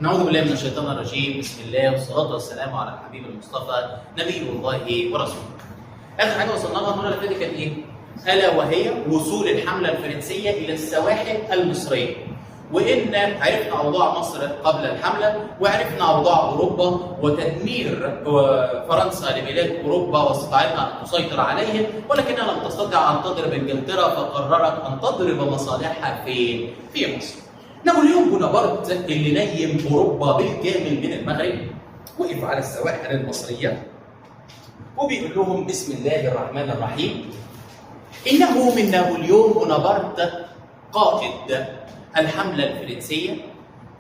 نعوذ بالله من الشيطان الرجيم. بسم الله والصلاة والسلام على الحبيب المصطفى نبي الله ورسوله. آخر حاجة وصلنا لها المرة اللي فاتت كانت إيه؟ ألا وهي وصول الحملة الفرنسية إلى السواحل المصرية. وإن عرفنا أوضاع مصر قبل الحملة، وعرفنا أوضاع أوروبا وتدمير فرنسا لبلاد أوروبا واستطاعتها أن تسيطر عليهم، ولكنها لم تستطع أن تضرب إنجلترا، فقررت أن تضرب مصالحها في مصر. نابليون بونابرت اللي نيم أوروبا بالكامل من المغرب وقف على السواحل المصرية وبيقول لهم بسم الله الرحمن الرحيم، إنه من نابليون بونابرت قائد الحملة الفرنسية،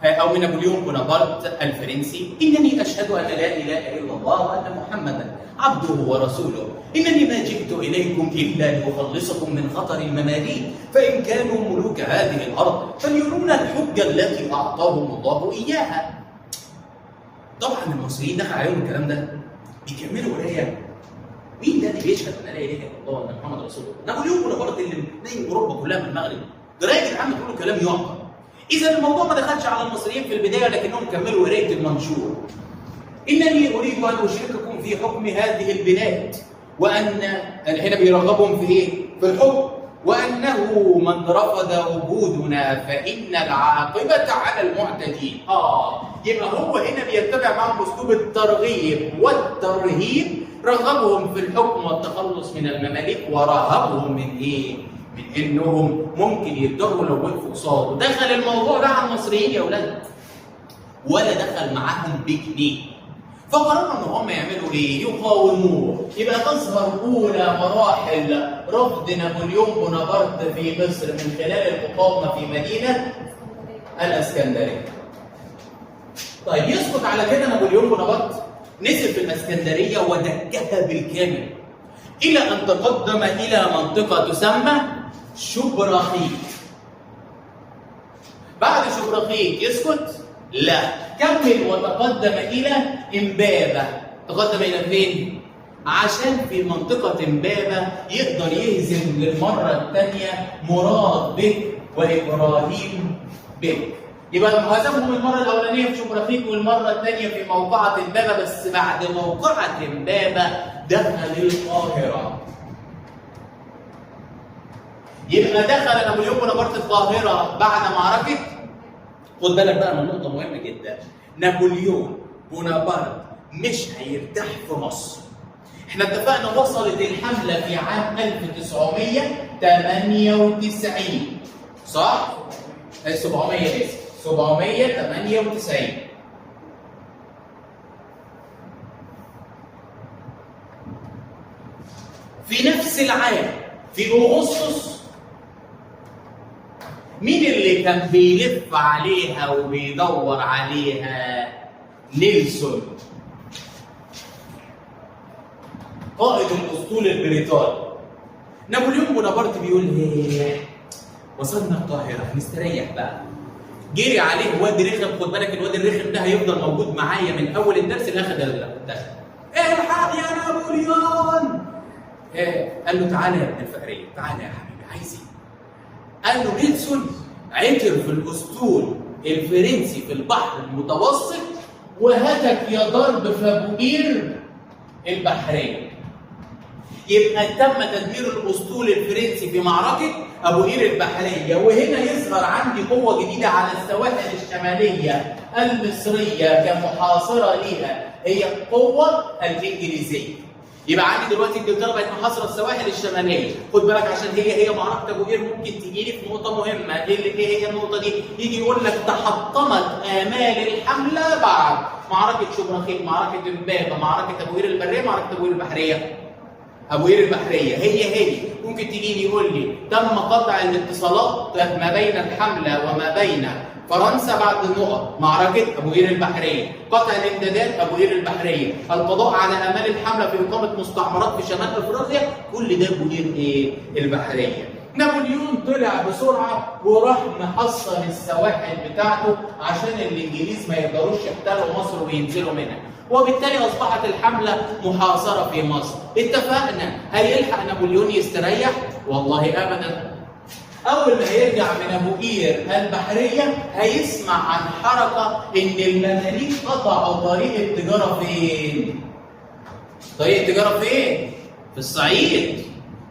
أو من نابليون بونابرت الفرنسي، إنني أشهد أن لا إله إلا الله وأن محمدا عبده ورسوله، إنني ما جئت إليكم إلا لأخلصكم من خطر المماليك، فإن كانوا ملوك هذه الأرض فليرونا الحجة التي أعطاهم الله إياها. طبعا المصريين دخل عليهم الكلام ده بيكملوا قراية، مين ده اللي بيشهد أن لا إله إلا الله وأن محمد رسول الله؟ نابليون بونابرت اللي نايم أوروبا كلها من المغرب، ده راجل عم تقولوا كلام يعقل. إذا الموضوع ما دخلش على المصريين في البداية، لكنهم كملوا قراية المنشور. إنني أريد أن أشرككم في حكم هذه البلاد، وأن هنا بيرغبهم في إيه؟ في الحكم، وأنه من رفض وجودنا فإن العاقبة على المعتدين. يبقى هو هنا بيتبع معهم أسلوب الترغيب والترهيب، رغبهم في الحكم والتخلص من المماليك، ورهبهم من إيه؟ من إنهم ممكن يتضروا لو وقفوا قصاده. دخل الموضوع ده على المصريين يا ولاد، ولا دخل معاهم بجنيه. فقرروا ان هم يعملوا ايه؟ يقاوموه. يبقى تظهر اولى مراحل رفض نابليون بونابرت في مصر من خلال المقاومة في مدينة الاسكندرية. طيب يسقط على كده نابليون بونابرت، نزل في الاسكندرية ودكها بالكامل، الى ان تقدم الى منطقة تسمى شبرخيت. بعد شبرخيت يسكت؟ لا، كمل وتقدم إلى إمبابة. تقدم إلى فين؟ عشان في منطقة إمبابة يقدر يهزم للمرة الثانية مراد بك وإبراهيم بك. يبقى هزمهم المرة الأولانية في شبرخيت والمرة الثانية في موقعة إمبابة، بس بعد موقعة إمبابة دخل القاهرة. يبقى دخل نابليون بونابرت القاهرة بعد معركة. خد بالك بقى من نقطة مهمة جدا، نابليون بونابرت مش هيرتاح في مصر. احنا اتفقنا وصلت الحملة في عام 1998، صح؟ 700 اسف، 798. في نفس العام في أغسطس، مين اللي كان بيلف عليها وبيدور عليها؟ نيلسون، قائد الاسطول البريطاني. نابليون بونابرت بيقول ايه؟ وصلنا القاهرة نستريح بقى. جري عليه واد رخم، خد بالك الواد الرخم ده هيفضل موجود معايا من اول الدرس لاخر الدرس. الحق يا نابليون! إيه؟ قال له تعالى يا ابن الفقريه، تعالى يا حبيبي، عايز ايه؟ قال له نيلسون عثر في الاسطول الفرنسي في البحر المتوسط وهتك يا ضرب في ابو قير البحرية. يبقى تم تدمير الاسطول الفرنسي في معركة ابو قير البحرية، وهنا يظهر عندي قوة جديدة على السواحل الشمالية المصرية كمحاصره ليها، هي القوة الانجليزية. يبقى عندي دلوقتي انجلترا بقت محاصرة السواحل الشمالية، خد بالك عشان هي معركة ابو قير ممكن تجي لي في نقطة مهمة، ايه هي النقطة دي؟ يجي يقول لك تحطمت امال الحملة بعد معركة شبرخيت، معركة امبابه، معركة ابو قير البرية، معركة ابو قير البحرية. ابو قير البحرية هي ممكن تجي لي يقول لي تم قطع الاتصالات ما بين الحملة وما بين فرنسا بعد النقط، معركة أبو قير البحرية، قطع الإمدادات أبو قير البحرية، القضاء على آمال الحملة في إقامة مستعمرات في شمال أفريقيا، كل ده أبو قير إيه؟ البحرية. نابليون طلع بسرعة وراح محصن السواحل بتاعته عشان الإنجليز ما يقدروش يحتلوا مصر وينزلوا منها، وبالتالي أصبحت الحملة محاصرة في مصر. اتفقنا، هيلحق نابليون يستريح؟ والله أبدا. اول ما هيرجع من ابو قير البحرية هيسمع عن حركة ان المماليك قطعوا طريق التجارة فين؟ طريق التجارة فين؟ في الصعيد.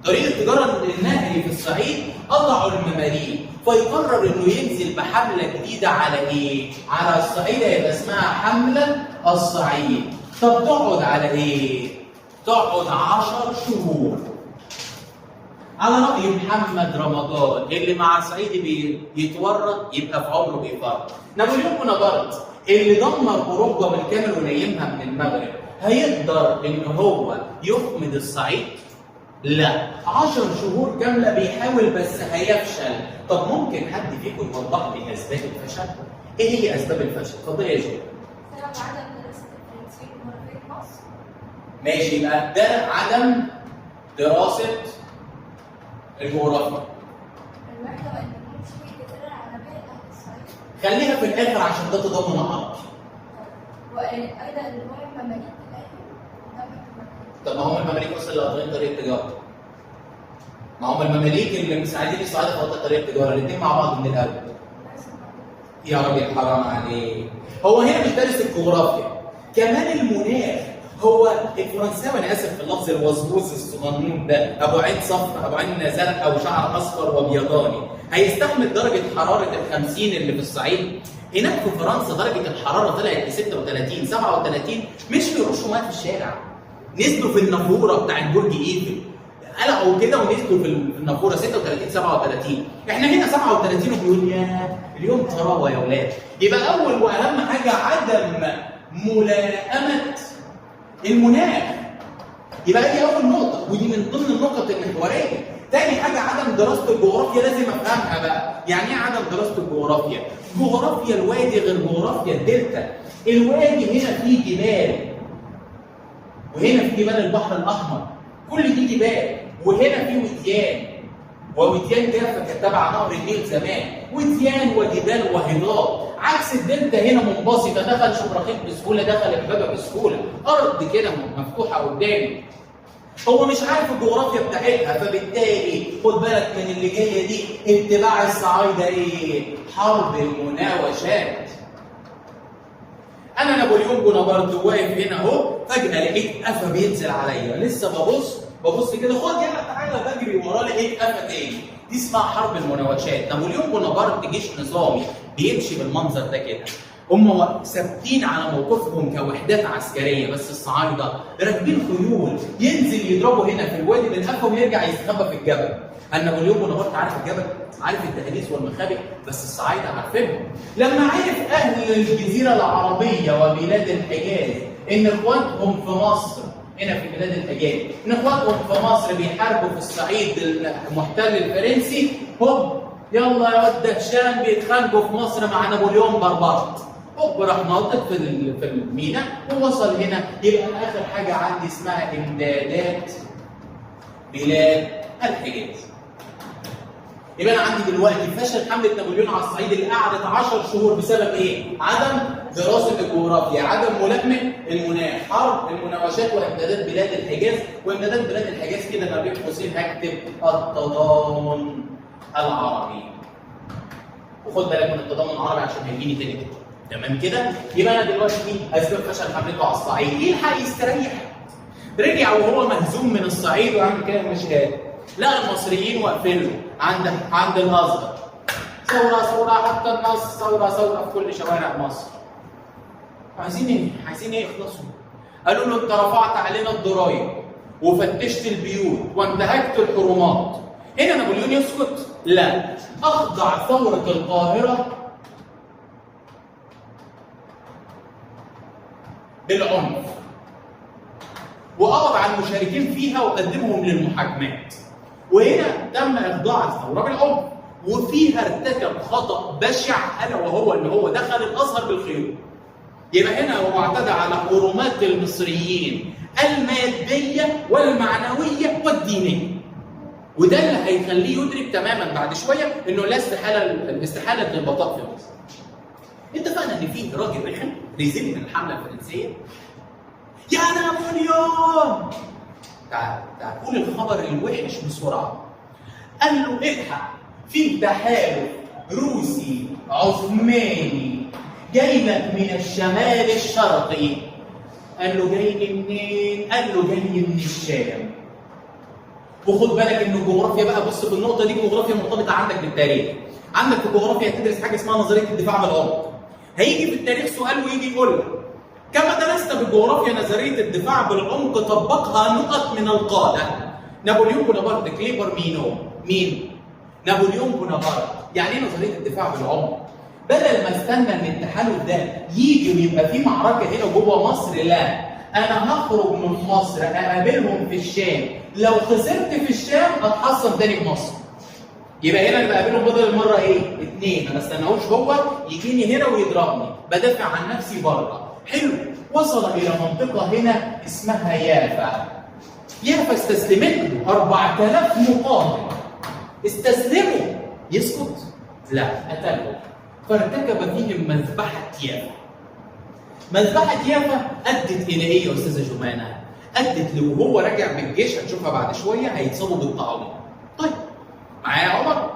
طريق التجارة النهري في الصعيد قطعوا المماليك، فيقرر انه ينزل بحمله جديدة على ايه؟ على الصعيد، هيبقى اسمها حمله الصعيد. طب تقعد على ايه؟ تقعد 10 شهور. على رأي محمد رمضان اللي مع صعيدي بيتورط يبقى في عمره بيفرط. نابليون بونابرت اللي دمر اوروبا بالكامل ونيمها من المغرب، هيقدر ان هو يخمد الصعيد؟ لا، 10 شهور كاملة بيحاول بس هيفشل. طب ممكن حد فيكم يوضح لي اسباب الفشل؟ ايه هي اسباب الفشل؟ اتفضلي يا جو. سبب عدم دراسة الفرنسيين جغرافية مصر. ماشي، يبقى ده عدم دراسة الجغرافيا. الوحدة وأن تكون شبه الجزيرة العربية لأهل الصعيد. خليها في الاخر عشان ده تضامن عربي. وأيضا أنواع المماليك الأهل. طب ما هم المماليك اصلا اللي قاطعين طريق التجارة. ما هم المماليك اللي مساعدين الصعايده في قطع طريق التجارة، الاثنين مع بعض من الاول. يا راجل حرام عليك. هو هنا مش دارس الجغرافيا، كمان المناخ. هو الفرنساوي، انا اسف في اللفظ، الوزوز الصغنون ده، ابو عين صفر، ابو عين زرقاء وشعر اصفر وابيضاني، هيستحمل درجه حرارة ال 50 اللي في الصعيد؟ هناك في فرنسا درجه الحرارة طلعت ل 36 37، مش يرشوا مية في الشارع، نزلوا في النافوره بتاعت برج ايفل، قلعوا كده ونزلوا في النافوره 36 37. احنا هنا 37 وبيقول يا اليوم طراوه يا اولاد. يبقى اول واهم حاجة عدم ملائمه المناخ. يبقى دي اول نقطة، ودي من ضمن النقط المحورية. تاني حاجة عدم دراسة الجغرافيا، لازم افهمها بقى. يعني ايه عدم دراسة الجغرافيا؟ جغرافيا الوادي غير جغرافيا الدلتا. الوادي هنا فيه جبال، وهنا في جبال البحر الاحمر، كل دي جبال، وهنا في وديان، ووديان جافة كانت تبع نهر النيل زمان، وديان وجبال وهضاب. عكس الدلتا هنا منبسطه، دخل شبرخيت بسهولة، دخل امبابه بسهولة، ارض كده مفتوحة قدامي. هو مش عارف الجغرافيا بتاعتها، فبالتالي خد بالك من اللي جاية دي. اتباع الصعايده ايه؟ حرب المناوشات. انا نابليون بونابرت واقف هنا اهو، فجاة لقيت قفا بينزل عليا، لسه ببص كده، خد يلا تعالى، بجري وراه لقيت قفا تاني. دي اسمها حرب المناوشات. نابليون بونابرت جيش نظامي بيمشي بالمنظر ده كده، هم ثابتين على موقفهم كوحدات عسكرية، بس الصعايده راكبين خيول، ينزل يضربوا هنا في الوادي بالقفا ويرجع يستخبى في الجبل. نابليون بونابرت عارف الجبل، عارف الدهاليز والمخابئ، بس الصعايده عارفينهم. لما عرف اهل الجزيرة العربية وبلاد الحجاز ان اخواتهم في مصر، هنا في بلاد الحجاز، ان اخواتهم في مصر بيحاربوا في الصعيد المحتل الفرنسي، هوب يلا يا واد هشام بيتخانقوا في مصر مع نابليون بربرت. هوب راح ناطط في المينا ووصل هنا. يبقى اخر حاجة عندي اسمها امدادات بلاد الحجاز. يبقى انا عندي دلوقتي فشل حمله نابليون على الصعيد اللي قعدت 10 شهور بسبب ايه؟ عدم دراسة الجغرافيا، عدم ملائمه المناخ، حرب المناوشات، وامدادات بلاد الحجاز. وامدادات بلاد الحجاز كده ما بين قوسين هكتب التضامن العربي. وخد بالك من التضامن العربي عشان هيجيني تاني كده. تمام كده؟ يبقى انا دلوقتي اسباب فشل حملته على الصعيد، يلحق يستريح. رجع وهو مهزوم من الصعيد وعامل كده مش قادر. لا المصريين واقفين له عند الازهر. ثورة ثورة حتى النص، ثورة ثورة في كل شوارع مصر. عايزين ايه؟ عايزين ايه يخلصوا؟ قالوا له انت رفعت علينا الضرايب وفتشت البيوت وانتهكت الحرمات. هنا نابليون يسكت؟ لا، اخضع ثورة القاهرة بالعنف، وقبض على المشاركين فيها وقدمهم للمحاكمات. وهنا تم اخضاع الثورة بالعنف، وفيها ارتكب خطا بشع، الا وهو ان هو دخل الازهر بالخيول. يبقى هنا هو اعتدى على حرمات المصريين المادية والمعنوية والدينية. وده اللي هيخليه يدرك تماما بعد شوية انه لا استحالة للبقاء في مصر. اتفقنا ان في راجل رخم رزل من الحملة الفرنسية. يا نابليون تعال تعال قول الخبر الوحش بسرعة. قال له الحق، في تحالف روسي عثماني جاي لك من الشمال الشرقي. قال له جاي لي منين؟ قال له جاي من الشام. وخد بالك ان الجغرافيا بقى، بص في النقطة دي الجغرافيا مرتبطة عندك بالتاريخ. عندك في الجغرافيا هتدرس حاجة اسمها نظرية الدفاع بالعمق. هيجي في التاريخ سؤال ويجي يقول لك كما درست بالجغرافيا نظرية الدفاع بالعمق طبقها نقط من القادة. نابليون بونابرت، كليبر، مينو. مين؟ نابليون بونابرت. يعني ايه نظرية الدفاع بالعمق؟ بدل ما استنى ان التحالف ده يجي ويبقى في معركة هنا جوه مصر، لا، انا هخرج من مصر اقابلهم في الشام، لو خسرت في الشام اتحصن تاني في مصر. يبقى هنا انا بقابلهم بدل المرة ايه؟ اثنين، ما بستناهوش هو يجيني هنا ويضربني، بدافع عن نفسي بره. حلو، وصل الى منطقة هنا اسمها يافا. يافا استسلمت له 4000 مقاتل. استسلموا، يسكت؟ لا، قتلهم. فارتكب فيهم مذبحه يافا. مذبحه يافا ادت الى ايه يا استاذه جمانه؟ ادت لو هو راجع بالجيش، هنشوفها بعد شوية، هيتصابوا بالطاعون. طيب معايا يا عمر؟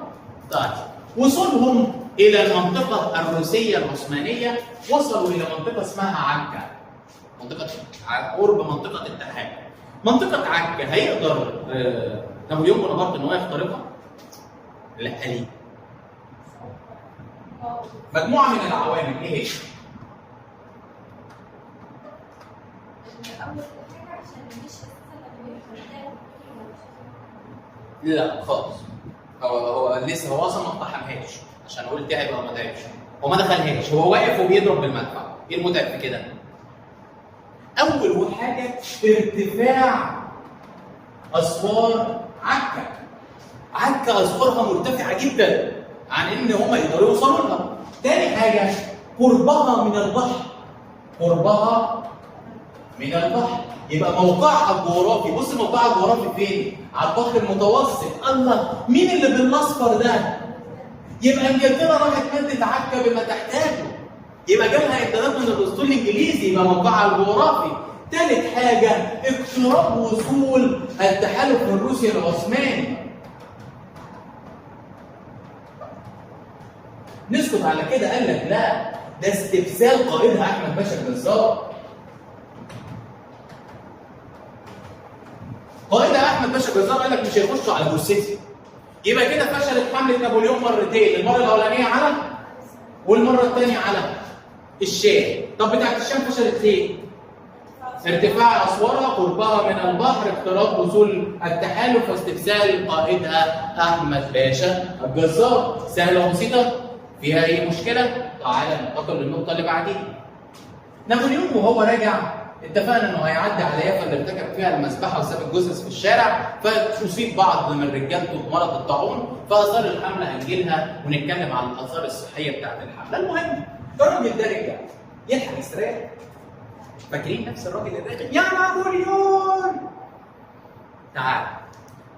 طيب وصولهم الى المنطقة الروسية العثمانية، وصلوا الى منطقة اسمها عكا. منطقة قرب منطقة التحالف. منطقة عكا هيقدر نابليون بونابرت ان هو يخترقها؟ لا، ليه؟ مجموعة من العوامل، ايه هي؟ أول حاجة عشان الجيش أساسا لما بيدخل لا خالص، هو لسه هو اصلا ما اقتحمهاش، عشان اقول تعب او ما تعبش، هو ما دخلهاش، هو واقف وبيضرب بالمدفع. ايه المتعب في كده؟ اول حاجة ارتفاع اسوار عكا. عكا اسوارها مرتفعة جدا عن ان هم يقدروا يوصلوا لها. تاني حاجة قربها من البحر. قربها من البحر، يبقى موقعها الجغرافي، بص موقعها الجغرافي فين؟ على البحر المتوسط. الله، مين اللي بالاصفر ده؟ يبقى انجلترا راحت مدت عكا بما تحتاجه، يبقى جالها امدادات من الاسطول الانجليزي، يبقى موقعها الجغرافي. ثالث حاجة اقتراب وصول التحالف الروسي العثماني. نسكت على كده؟ قال لك لا، ده استبسال قائدها احمد باشا الجزار. قائدها احمد باشا الجزار قال لك مش هيخشوا على جثتي. يبقى كده فشلت حمله نابليون مرتين، المرة الاولانية على والمرة الثانية على الشام. طب بتاعت الشام فشلت ليه؟ ارتفاع اسوارها، قربها من البحر، اقتراب وصول التحالف، واستبسال قائدها احمد باشا الجزار. سهلة وبسيطة، فيها اي مشكلة؟ تعالى ننتقل للنقطة اللي بعديها. نابليون وهو راجع اتفقنا انه هيعدي على يافا اللي ارتكب فيها المذبحة وساب الجثث في الشارع، فاصيب بعض من رجالته بمرض الطاعون، فاثار الحملة هنجيلها ونتكلم عن الاثار الصحية بتاعت الحملة. المهم الراجل ده رجع يلحق يستريح. فاكرين نفس الراجل اللي راجع يا نابليون؟ تعال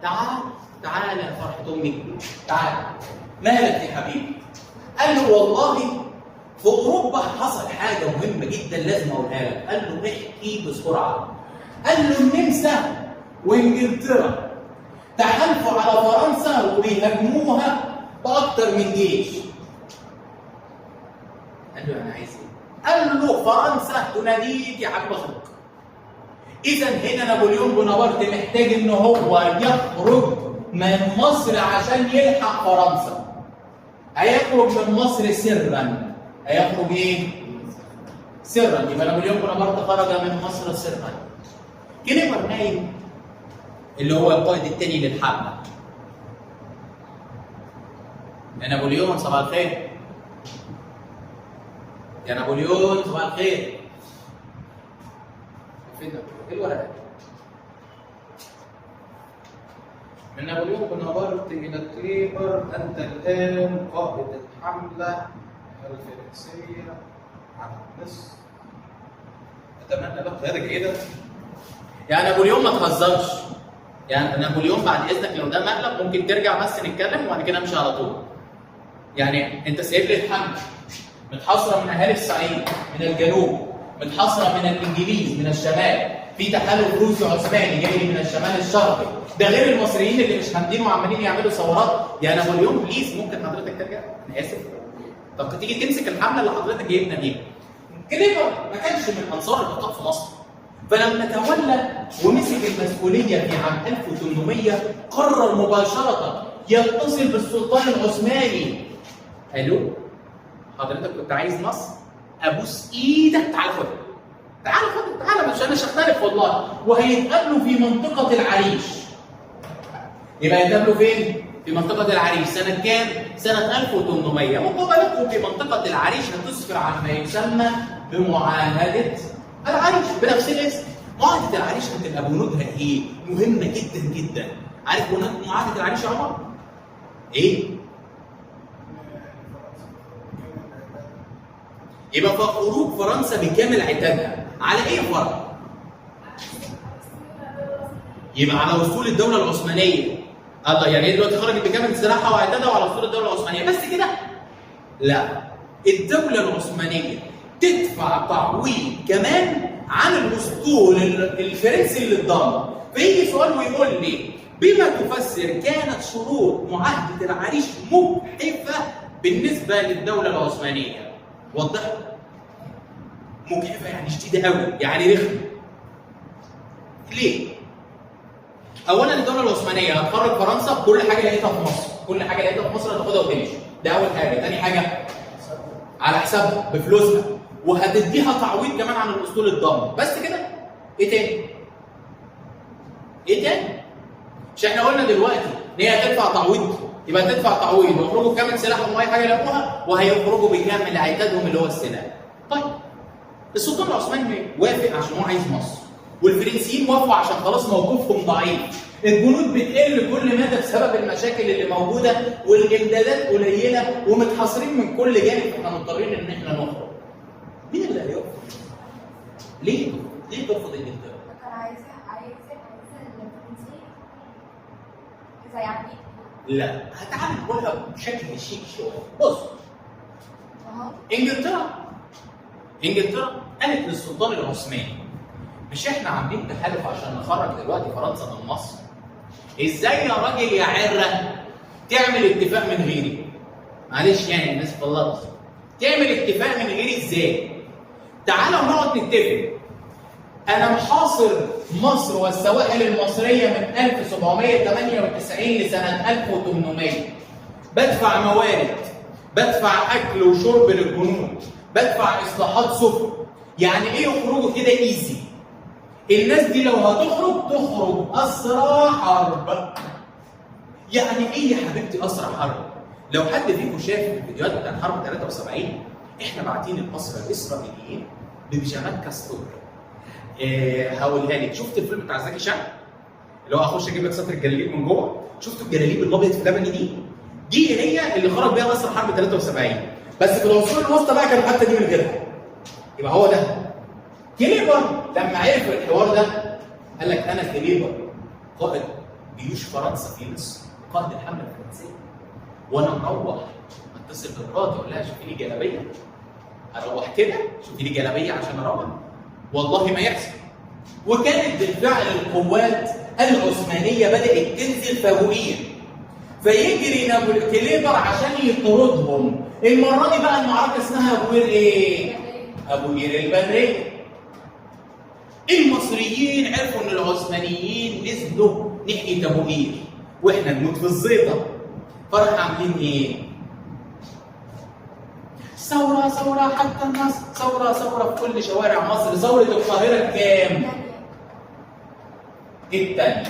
تعال تعال يا فرحه امي، تعال، مالك يا حبيبي؟ قال له والله في اوروبا حصل حاجة مهمة جدا لازم اقولها لك. قال له احكي بسرعة. قال له النمسا وانجلترا تحالفوا على فرنسا وبيهاجموها باكتر من جيش. قال له انا عايز ايه؟ قال له فرنسا تناديك يا حبيب اخوك. اذا هنا نابليون بونابرت محتاج ان هو يخرج من مصر عشان يلحق فرنسا. هيخرج من مصر سرا. هيخرج ايه؟ سرا. يبقى نابليون بونابرت خرج من مصر سرا. كليبر نايم اللي هو القائد الثاني للحملة. يا نابليون صباح الخير. يا نابليون صباح الخير. فين ايه الورقة؟ من نابليون بونابرت الى كليبر، انت الان قائد الحملة الفرنسية على مصر. اتمنى لك قيادة جيدة. يا نابليون ما تهزرش. يعني نابليون بعد اذنك لو ده مقلب ممكن ترجع بس نتكلم وبعد كده امشي على طول. يعني انت سايب لي الحملة متحصره من اهالي الصعيد من الجنوب، متحاصره من الانجليز من الشمال، في تحالف روسي عثماني جاي من الشمال الشرقي، ده غير المصريين اللي مش هامدين وعمالين يعملوا ثورات. يا نابليون please ممكن حضرتك ترجع؟ انا اسف. طب تيجي تمسك الحملة اللي حضرتك جايبنا بيها. كليبر ما كانش من انصار البقاء في مصر. فلما تولى ومسك المسؤولية في عام 1800 قرر مباشرة يتصل بالسلطان العثماني. الو، حضرتك كنت عايز مصر؟ ابوس ايدك تعال خدها. تعال خدها، تعال، مش انا هختلف والله. وهيتقابلوا في منطقة العريش. يبقى يتقابلوا فين؟ في منطقة العريش، سنة كام؟ سنة 1800. مقابلتهم في منطقة العريش هتسفر عن ما يسمى بمعاهدة العريش بنفس الاسم. معاهدة العريش هتبقى بنودها ايه؟ مهمة جدا جدا. عارف بنود معاهدة العريش يا عمر؟ ايه؟ يبقى خروج فرنسا بكامل عتادها على ايه فرق؟ يبقى على وصول الدولة العثمانية. الله، يعني ايه دلوقتي خرجت بكامل سلاحها وعتادها وعلى وصول الدولة العثمانية بس كده؟ لا، الدولة العثمانية تدفع تعويض كمان عن الاسطول الفرنسي اللي اتدمر. فيجي سؤال ويقول لي بما تفسر كانت شروط معاهدة العريش مجحفة بالنسبة للدولة العثمانية؟ وضح. مجحفة يعني شديدة قوي، يعني رخمة. ليه؟ اولا الدولة العثمانية هتخرج فرنسا بكل حاجة لقيتها في مصر، كل حاجة لقيتها في مصر هتاخدها وتمشي، ده اول حاجة. ثاني حاجة على حسابها بفلوسها، وهتديها تعويض كمان عن الاسطول الضم. بس كده؟ ايه تاني؟ ايه تاني؟ مش احنا قلنا دلوقتي ان هي هتدفع تعويض؟ يبقى تدفع تعويض ويخرجوا بكامل سلاحهم واي حاجة يلاقوها، وهيخرجوا بكامل عتادهم اللي هو السلاح. طيب السلطان العثماني وافق عشان هو عايز مصر، والفرنسيين وافقوا عشان خلاص موقفهم ضعيف، الجنود بتقل كل مدى بسبب المشاكل اللي موجودة والامدادات قليله ومتحاصرين من كل جانب، فاحنا مضطرين ان احنا نخرج. مين اللي هيرفض؟ ليه؟ ليه ترفض انجلترا؟ كان عايزها الفرنسيين زي عبيد. لا، هتعالى نقولها بشكل شيك شوية. بص، انجلترا قالت للسلطان العثماني مش احنا عاملين تحالف عشان نخرج دلوقتي فرنسا من مصر؟ ازاي يا راجل يا عره تعمل اتفاق من غيري؟ معلش يعني الناس بلطت. تعمل اتفاق من غيري ازاي؟ تعالوا نقعد نتفق. انا محاصر مصر والسواحل المصرية من 1798 لسنه 1800. بدفع موارد، بدفع اكل وشرب للجنود، بدفع اصلاحات سفن. يعني ايه يخرجوا كده ايزي؟ الناس دي لو هتخرج تخرج اسرى حرب. يعني ايه يا حبيبتي اسرى حرب؟ لو حد فيكم شاف الفيديوهات بتاعت حرب 73 احنا باعتين الاسرى الاسرائيليين ببيجامات كاستور. هقولها لك، شفت الفيلم بتاع زكي شان؟ اللي هو اخش اجيب لك سطر الجلاليب من جوه؟ شفتوا الجلاليب الابيض في لبني دي؟ دي هي اللي خرج بيها اسرى حرب 73، بس في العصور الوسطى بقى كانوا حتى دي من غيرها. يبقى هو ده. كليبر لما عرف الحوار ده قال لك انا كليبر قائد جيوش فرنسا في مصر، قائد الحملة الفرنسية، وانا مروح اتصل بمراتي اقول لها شوفي لي جلابية، اروح كده شوفي لي جلابية عشان اروح، والله ما يحصل. وكانت بالفعل القوات العثمانية بدات تنزل فوقيا، فيجري كليبر عشان يطردهم. المرة دي بقى المعركة اسمها ابو قير ايه؟ ابو قير البرية. المصريين عرفوا ان العثمانيين نزلوا ناحية ابو قير واحنا نموت في الزيطة، فراح عاملين ايه؟ ثورة ثورة حتى النصر، ثورة ثورة في كل شوارع مصر. ثورة القاهرة كام؟ الثانية.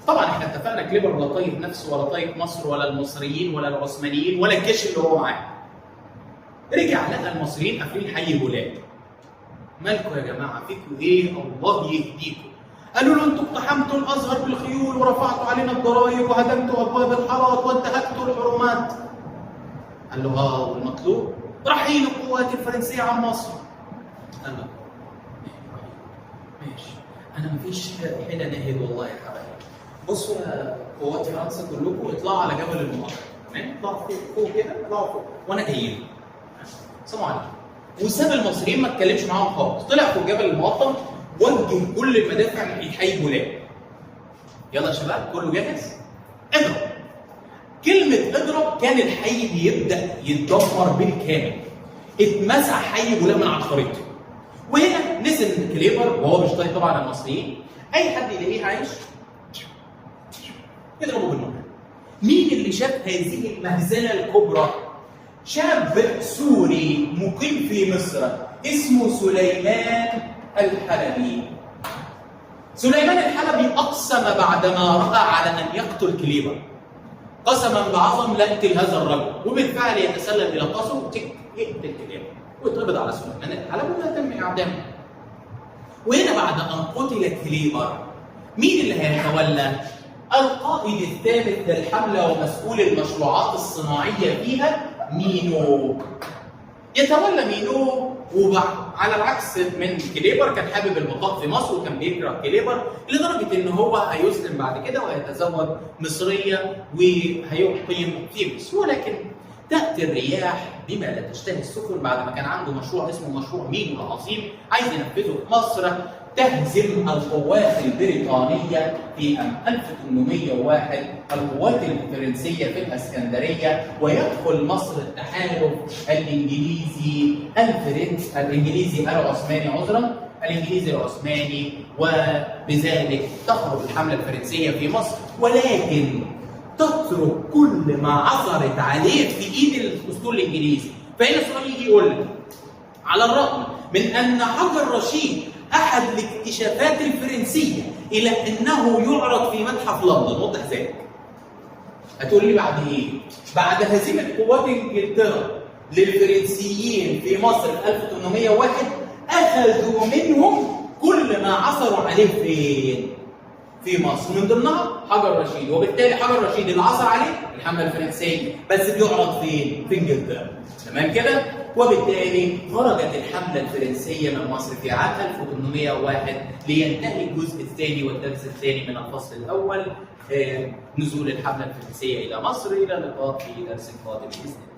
طبعا احنا اتفقنا كليبر ولا طايق نفسه ولا طايق مصر ولا المصريين ولا العثمانيين ولا الجيش اللي هو معاه. رجع لقى المصريين قافلين حي بولاق. مالكوا يا جماعة؟ فيكوا ايه؟ الله يهديكم. قالوا له انتوا اقتحمتوا الازهر بالخيول ورفعتوا علينا الضرائب وهدمتوا ابواب الحارات وانتهكتوا الحرمات. قال له اه والمطلوب؟ رحيل القوات الفرنسية عن مصر. قال له ماشي، انا مفيش حيله نهد والله يا حبايبي. بصوا يا قوات فرنسا كلكم اطلعوا على جبل المؤخر، تمام؟ اطلعوا فوق فوق كده، اطلعوا فوق وانا جاي لكم. السلام عليكم. وساب المصريين ما اتكلمش معاهم خالص، طلع فوق جبل المقطم وجه كل المدافع ناحية حي بولاق. يلا يا شباب كله جاهز؟ اضرب. كلمة اضرب كان الحي بيبدا يتدمر بالكامل. اتمسح حي بولاق من على الخريطة. وهنا نزل كليبر وهو مش طايق طبعا المصريين، اي حد يلاقيه عايش يضربه بالنار. مين اللي شاف هذه المهزلة الكبرى؟ شاب سوري مقيم في مصر اسمه سليمان الحلبي. سليمان الحلبي اقسم بعدما راى على ان يقتل كليبر. قسما بعظم لا اقتل هذا الرجل، وبالفعل يتسلل الى قصره يقتل كليبر، ويتقبض على سليمان الحلبي ويتم اعدامه. وهنا بعد ان قتل كليبر مين اللي هيتولى؟ القائد الثالث للحملة ومسؤول المشروعات الصناعية فيها مينو. يتولى مينو، وعلى العكس من كليبر كان حابب البقاء في مصر وكان بيكره كليبر لدرجة ان هو هيسلم بعد كده وهيتزوج مصرية وهيقيم في مصر. ولكن تاتي الرياح بما لا تشتهي السفن. بعد ما كان عنده مشروع اسمه مشروع مينو العظيم عايز ينفذه في مصر، تهزم القوات البريطانية في عام 1801 القوات الفرنسية في الاسكندرية، ويدخل مصر التحالف الانجليزي الفرنسي الانجليزي العثماني، عذرا الانجليزي العثماني، وبذلك تخرج الحملة الفرنسية في مصر، ولكن تترك كل ما عثرت عليه في ايد الاسطول الانجليزي. فهنا السؤال يجي يقول لك على الرغم من ان حجر رشيد احد الاكتشافات الفرنسية الى انه يعرض في متحف لندن، وضح ذلك. هتقول لي بعد ايه؟ بعد هزيمة قوات انجلترا للفرنسيين في مصر في 1801 اخذوا منهم كل ما عثروا عليه فين؟ في مصر، من ضمنها حجر رشيد، وبالتالي حجر رشيد اللي عثر عليه الحملة الفرنسية، بس بيعرض فين؟ في انجلترا. تمام كده؟ وبالتالي خرجت الحملة الفرنسية من مصر في عام 1801 لينتهي الجزء الثاني والدرس الثاني من الفصل الاول، نزول الحملة الفرنسية الى مصر. الى اللقاء في درس قادم باذن الله.